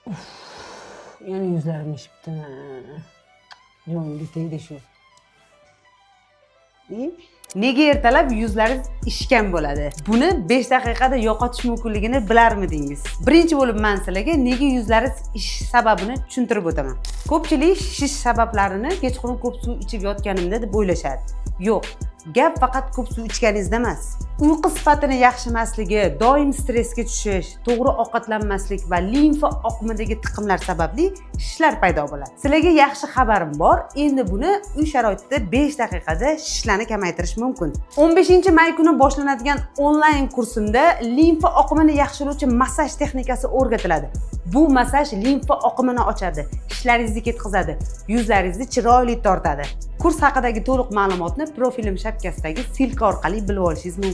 Yana yuzlarim shishibdi. Jonga tegdi shu. Nega ertalab yuzlaringiz ishgan bo'ladi? Buni 5 daqiqada yo'qotish mumkinligini bilarmidingiz? Birinchi bo'lib man sizlarga nega yuzlaringiz ishish sababini tushuntirib o'taman. Ko'pchilik shishish sabablarini kechqurun ko'p suv ichib yotganimda deb o'ylashadi. Yo'q, gap faqat ko'p suv ichganingizda emas. Uyqu sifatini yaxshi emasligi, doim stressga tushish, to'g'ri ovqatlanmaslik va limfa oqimidagi tiqimlar sababli shishlar paydo bo'ladi. Sizlarga yaxshi xabarim bor. Endi buni uy sharoitida 5 daqiqada shishlarni kamaytirish mumkin. 15 may kuni boshlanadigan onlayn kursimda limfa oqimini yaxshilovchi massaj texnikasi o'rgatiladi. Bu massaj limfa oqimini ochadi, shishlaringizni ketkazadi, yuzlaringizni chiroyli tortadi. Kurs haqidagi to'liq ma'lumotni profilim shapkasidagi ссылка orqali bilib olishingiz mumkin.